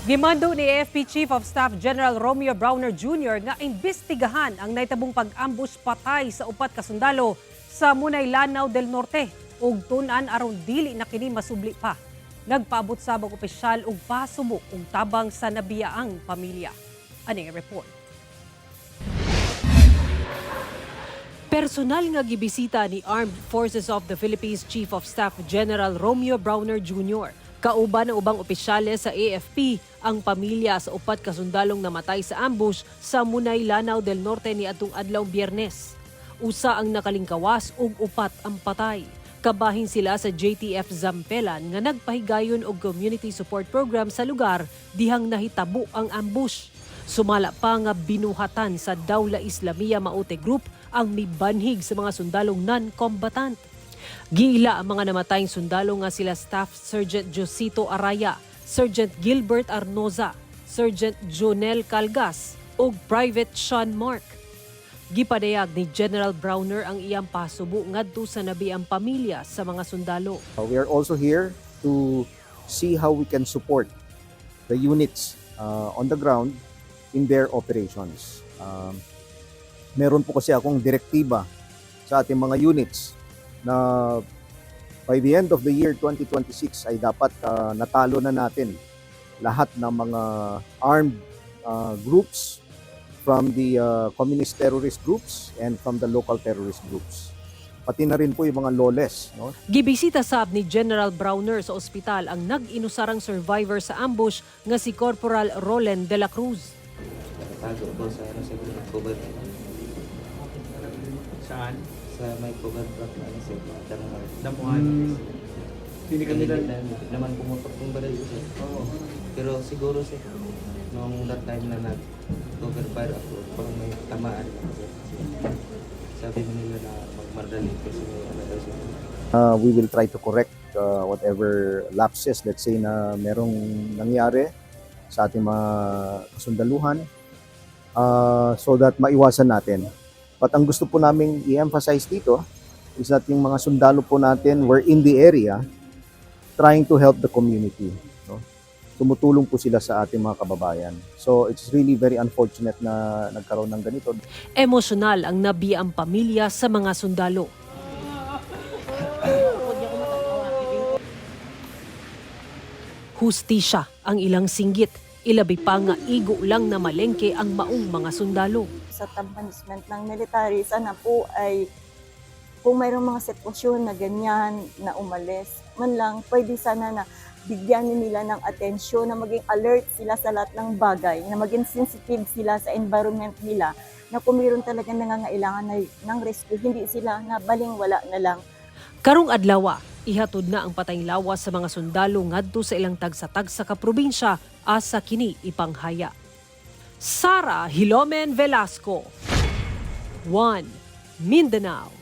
Gimando ni AFP Chief of Staff General Romeo Brawner Jr. nga imbestigahan ang naitabong pag-ambush patay sa upat ka sundalo sa Munay, Lanao del Norte ug tun-an aron dili na kini masubli pa. Nagpaabot sab og opisyal og pasubo ug tabang sa nabiyaang pamilya. Aning report. Personal nga gibisita ni Armed Forces of the Philippines Chief of Staff General Romeo Brawner Jr. kauban ang ubang opisyales sa AFP ang pamilya sa upat ka sundalong namatay sa ambush sa Munay, Lanao del Norte ni atong adlaw Biyernes. Usa ang nakalingkawas ug upat ang patay. Kabahin sila sa JTF Zampelan nga nagpahigayon og community support program sa lugar dihang nahitabo ang ambush. Sumala pa nga binuhatan sa Dawla Islamia Maute Group ang mibanhig sa mga sundalong non-combatant. Giila ang mga namatayng sundalo nga sila Staff Sergeant Josito Araya, Sergeant Gilbert Arnoza, Sergeant Jonel Calgas ug Private Sean Mark. Gipadayag ni General Brawner ang iyang pasubo ngadto sa nabiang pamilya sa mga sundalo. We are also here to see how we can support the units on the ground in their operations. Meron po kasi akong direktiba sa ating mga units na by the end of the year 2026 ay dapat natalo na natin lahat ng mga armed groups from the communist terrorist groups and from the local terrorist groups. Pati na rin po yung mga lawless, no? Gibisita sab ni General Brawner sa ospital ang nag-inusarang survivor sa ambush nga si Corporal Roland de la Cruz. Nakatago ko sa ano, sa cover. Saan? Sa may cover truck na ano, sir, damuhan. Damuhan. Hindi ka nila. Hindi naman pumutok yung baril ko, sir. Oo. Pero siguro, sir, nung that time na nag-cover fire ako, parang may tamaan ako, sir. Kasi sabi nila na magmadali kasi may ano daw, sir. We will try to correct whatever lapses, let's say na merong nangyari sa ating mga kasundaluhan so that maiwasan natin. But ang gusto po naming i-emphasize dito is that yung mga sundalo po natin were in the area trying to help the community. No? Tumutulong po sila sa ating mga kababayan. So it's really very unfortunate na nagkaroon ng ganito. Emosyonal ang nabiang pamilya sa mga sundalo. Hustisya ang ilang singgit. Ilabi pa nga igo lang na malengke ang maong mga sundalo. Sa top management ng military, sana po ay kung mayroong mga sitwasyon na ganyan, na umalis man lang, pwede sana na bigyan nila ng atensyon, na maging alert sila sa lahat ng bagay, na maging sensitive sila sa environment nila, na kung mayroon talaga nangangailangan na, ng rescue, hindi sila na baling wala na lang. Karong adlawa, ihatod na ang patayng lawas sa mga sundalo ngadto sa ilang tagsa-tagsa ka probinsya asa kini ipanghaya. Sara Hilomen Velasco, 1 Mindanao.